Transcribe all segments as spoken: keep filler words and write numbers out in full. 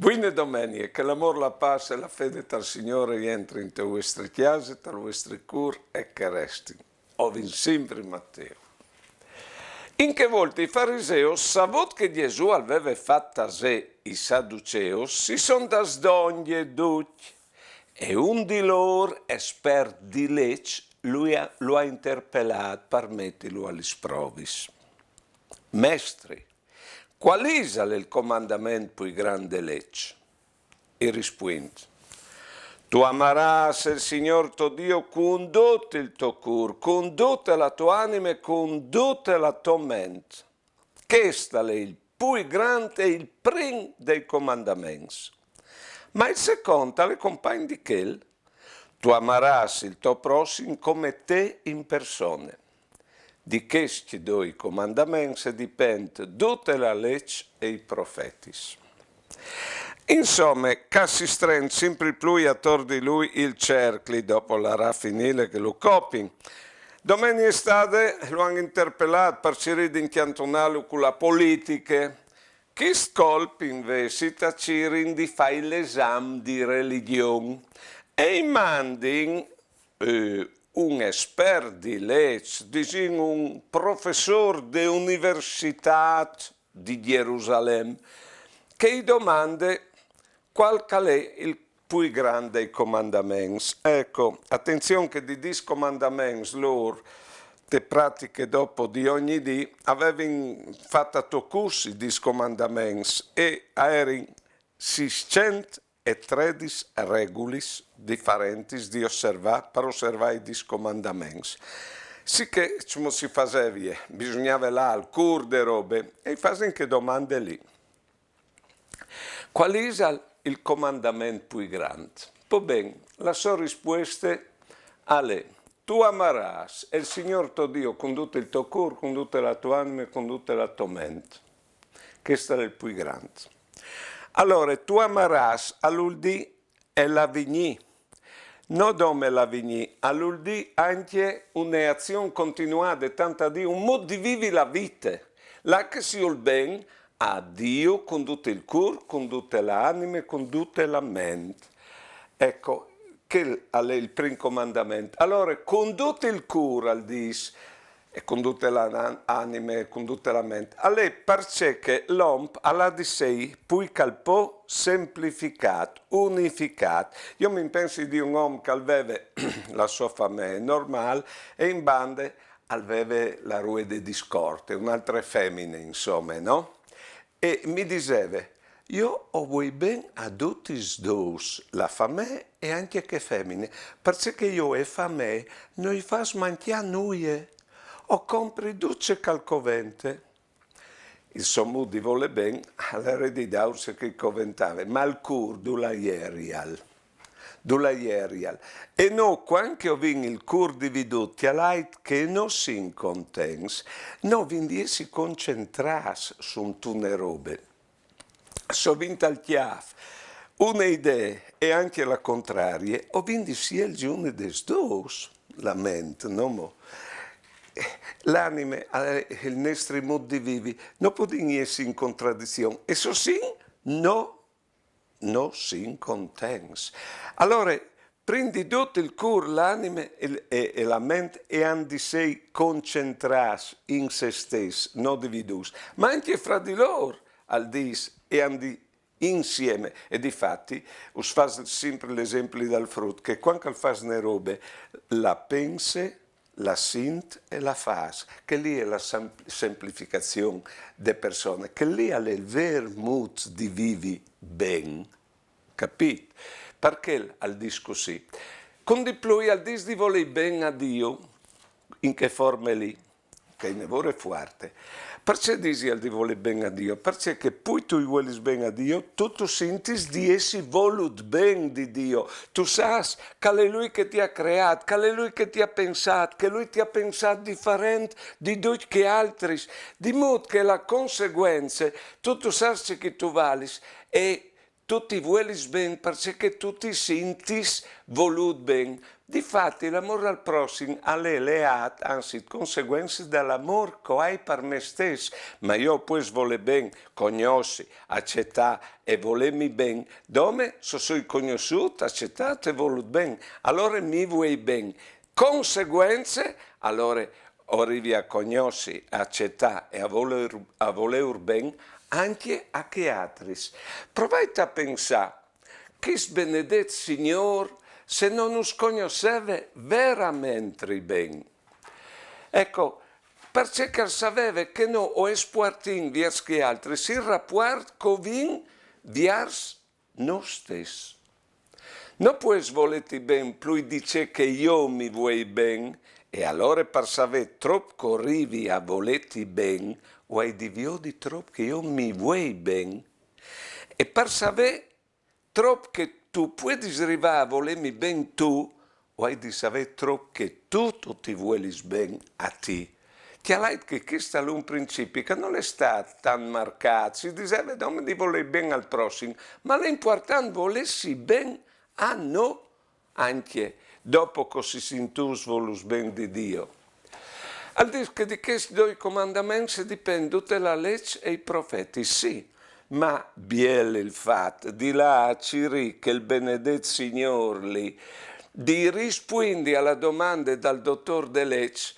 Buine domenie, che l'amôr, la pâs e la fede tal Signôr a jentrin inte vuestre cjase, tal vuestri cûr e che a restin. O vin simpri Mateu. In chê volte i fariseus, savût che Jesù al veve fat tasê i saduceus, si son dâts dongje ducj. E un di lôr, espert di leç, lu à, lu à interpelât par metilu a lis provis. Mestri, cuâl isal il comandament plui grant de leç? I rispuint: Tu amarâs il Signôr to Diu cun dut il to cûr, cun dute la tô anime, cun dute la tô ment. Chest al è il plui grant e il prin dai comandaments. Ma il secont al è compagn di chel: Tu amarâs il to prossim come te in persone. Di chescj doi comandaments e dipent dute la leç e i profetis. Insome, ca si strent simpri plui ator di lui il cercli, dopo al larà finî che lu copin. Domenie stade lu àn interpelât par cirî di incjantunâlu cu la politiche. Chist colp invezit a cirin di fâi l'esam di religjon e i mandin, eh, un espert di leç, disìn un professôr de universitât di Gjerusalem, che i domande cuâl che al è il plui grant dai comandaments. Eco, atenzion che di dîs comandaments lôr te pratiche dopo di ogni dì a vevin fat a tocus i dîs comandaments e a jerin sîscent e tredis regulis diferentis di osservâ, par osservâ i dîs comandaments. Sichè, cemût si fasevie, bisugnave lâ al cûr de robe, e i fasin chê domande li. Cuâl isal il comandament plui grant? Po ben, la sô rispueste al è: Tu amarâs il Signôr to Diu cun dut il to cûr, cun dute la tô anime, cun dute la tô ment. Chest al è il plui grant. Alore, tu amarâs al vûl dî e l'avignî. No dome l'avignî, al vûl dî ancje une azion continuade, tant a dî un mût di vivi la vite, là che si vûl ben a Diu cun dut il cûr, cun dute la anime, cun dute la ment. Eco, chel al è il prin comandament. Alore, cun dut il cûr, al dîs, e cun dute la nan-, anime, cun dute la ment. Al è parcè che l'om al à di sei plui che al pò semplificât, unificât. Jo mi impensi di un om che al veve la sô famee normâl e in bande al veve la ruede di scorte, une altre femine, insome, no? E mi diseve: Jo o vuei ben a dutis dôs, la famee e ancje chê femine, parcè che jo ae famee no i fâs mancjâ nuie, o compri dut ce che al covente. Il so mût di volê ben al jere di dâur ce che i coventave, ma il cûr dulà jerial? Dulà jerial? E nô, cuant che o vin il cûr dividût, cjalait che no sin contents, nô o vin di jessi concentrâts suntune robe. Se o vin tal cjâf une idee e ancje la contrarie, o vin di sielzi une des dôs, la ment, no mo? L'anime, eh, il nestri mût di vivi, no podìn jessi in contradizion. E se o sin, no, no sin contents. Alore, prin di dut il cûr, l'anime e, e, e la ment e àn di sei concentrâts in se stes, no dividûts, ma ancje fra di lôr, al dîs, e àn di insiemi. E difati, us fâs simpri l'esempli dal frut, che cuant che al fâs une robe, la pense, la sint e la fâs. Chê li e je la sem-, semplificazion de persone. Chel li al è il vêr mût di vivi ben, capît? Par chel al dîs cussì. Cun di plui al dîs di volei ben a Diu, in chê forme li, che e je une vore fuarte. Parcè disial di volei ben a Diu? Parcè che plui tu i vuelis ben a Diu, tu tu sintis di jessi volût ben di Diu. Tu sâs che al è lui che ti à creât, che al è lui che ti à pensât, che lui ti à pensât diferent di ducj chei altris, di mût che la conseguence, tu tu sâs ce che tu valis e tu ti vuelis ben, parcè che tu ti sintis volût ben. Difati, l'amôr al prossim al è leât, anzit, conseguence dal amôr che o ai par me stes, ma jo o pues volê ben, cognossi, acetâ e volêmi ben, dome se o soi cognossût, acetât e volût ben, alore mi vuei ben. Conseguence, alore o rivi a cognossi, a acetâ e a volê ur, a volê ur ben ancje a chei altris. Provait a pensâ, chest benedet Signôr, se no nus cognosseve veramentri ben. Eco, parcè che al saveve che nô o espuartìn viers chei altris il rapuart che o vin viers nô stes. No pues volêti ben plui di ce che jo mi vuei ben, e alore par savê trop che o rivi a volêti ben, o ai di viodi trop che jo mi vuei ben. E par savê trop che tu puedis rivâ a volêmi ben tu, o ai di savê trop che tu, tu ti vuelis ben a ti. Cjalait che chest al è un principi che nol è stât tant marcât, si diseve dome di volê ben al prossim, ma al è impuartant volêsi ben a nô ancje dopo che o si sintûts volûts ben di Diu. Al dîs che di chescj doi comandaments e dipent dute la leç e i profetis, sì, ma biel il fat di lâ a cirî chel benedet Signôr li, di rispuindi a la domande dal dotôr de leç,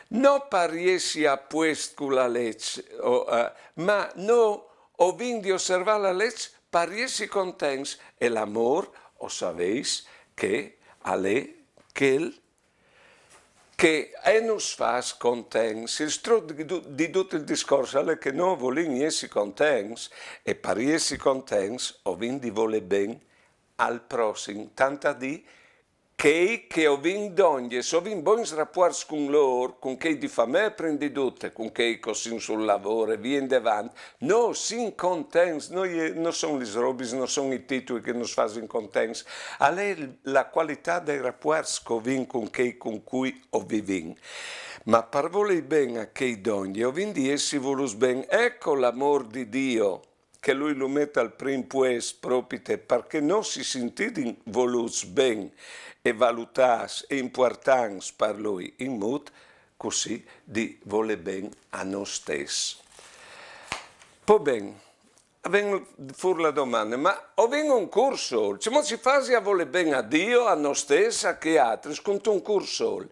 no par jessi a puest cu la leç, o, eh, ma nô o vin di osservâ la leç par jessi contents, e l'amôr, o savês, che al è chel che e nus fâs contents. Il struc di du-, di dut il discors al è che nô o volìn jessi contents, e par jessi contents o vin di volê ben al prossim, tant a dî chei che o vin dongje, se o vin bogns rapuarts cun lôr, cun chei di famee prin di dut, cun chei che o sin sul lavôr e vie indevant, nô o sin contents, no je, no son lis robis, no son i titui che nus fasin contents, al è la cualitât dai rapuarts che o vin cun chei cun cui o vivìn. Ma par volê ben a chei dongje, o vin di jessi volûts ben, eco l'amôr di Diu, che lui lu met al prin puest propite parcè che nô si sintidin volûts ben e valutâts e impuartants par lui, in mût cussì di volê ben a nô stes. Po ben, ven fûr la domande, ma o vin un cûr sôl, cemût si fasi a volê ben a Diu, a nô stes, a chei altris, cuntun cûr sôl?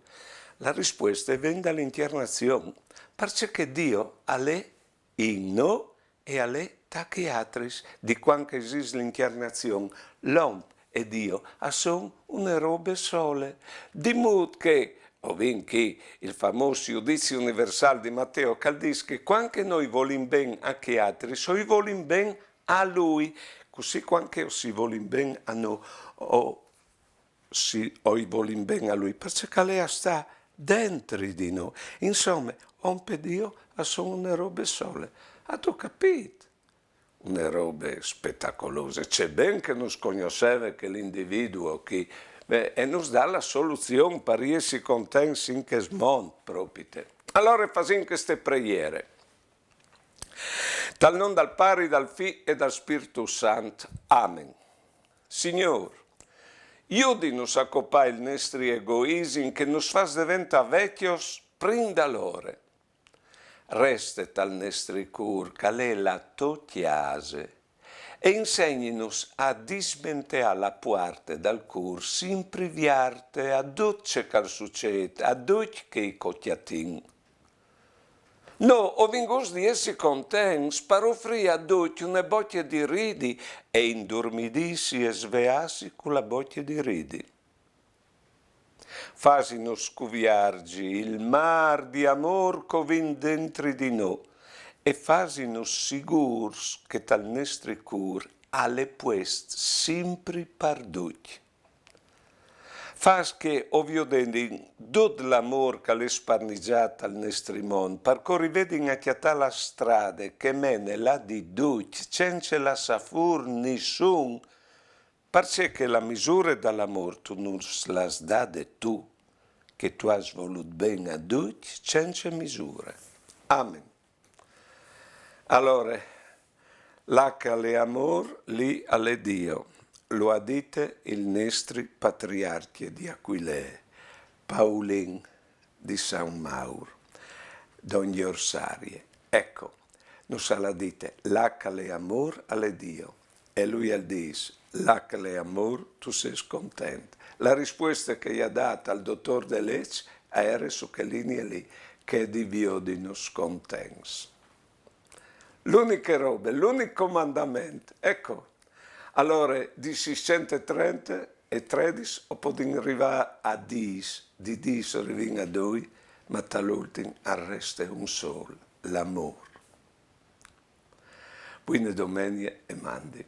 La rispueste e ven da l'incjarnazion, parcè che Diu al è in nô e al è ta chei altris, di cuant che e esist l'incjarnazion, l'om e Diu a son une robe sole. Di mût che, o vin chi il famôs judizi universâl di Mateu, che al dîs che cuant che nô i volìn ben a chei altris, o i volìn ben a lui, cussì cuant che o si volìn ben a nô, o si, o i volìn ben a lui, parcè che al è a stâ dentri di nô. Insome, om e Diu a son une robe sole. Âstu capît? Une robe spetacolose. Ce ben che nus cognosseve chel individuo chi, beh, e nus dà la soluzion par jessi contents in chest mont propite. Alore fasìn cheste preiere. Tal non dal Pari, dal Fi e dal Spirtu Sant. Amen. Signôr, judinus a copâ il nestri egoisim che nus fâs deventâ vecjos prin dal ore. Reste tal nestri cûr, che al è la tô cjase, e insegninus a dismenteâ la puarte dal cûr simpri vierte a dut ce che al sucêt, a ducj chei che o cjatìn. Nô o vin gust di jessi contents par ufrî a ducj une bocje di ridi e indurmidîsi e sveâsi cu la bocje di ridi. Fasinus scuvierzi il mâr di amôr che o vin dentri di nô e fasinus sigûrs che tal nestri cûr al è puest simpri par ducj. Fâs che o viodedin dut l'amôr che al è sparniçât tal nestri mont, par che o rivedin a cjatâ la strade che e mene là di ducj, cence lassâ fûr nissun, parcè che la misure dal amôr tu nus le âs dade tu, che tu âs volût ben a ducj cence misure. Amen. Alore, Là ch'a l'é amôr, lì a l'é Dio. Lo à dite il nestri patriarchie di Aquilee, Paulin di San Maur, dongje Orsarie. Ecco, nus à dite, là ch'a l'é amôr, a l'é Dio. E lui al dîs, là ch'a l'é amôr, tu sês content. La rispueste che i à dât al dotôr de leç a ere su chê linie lì, chê di viodinos contents. L'uniche robe, l'unic comandament, ecco. Alore, di sîscent e trente e tredis o podìn rivâ a dîs, di dîs o rivìn a doi, ma tal ultin al reste un sôl, l'amôr. Buine domenie e mandi.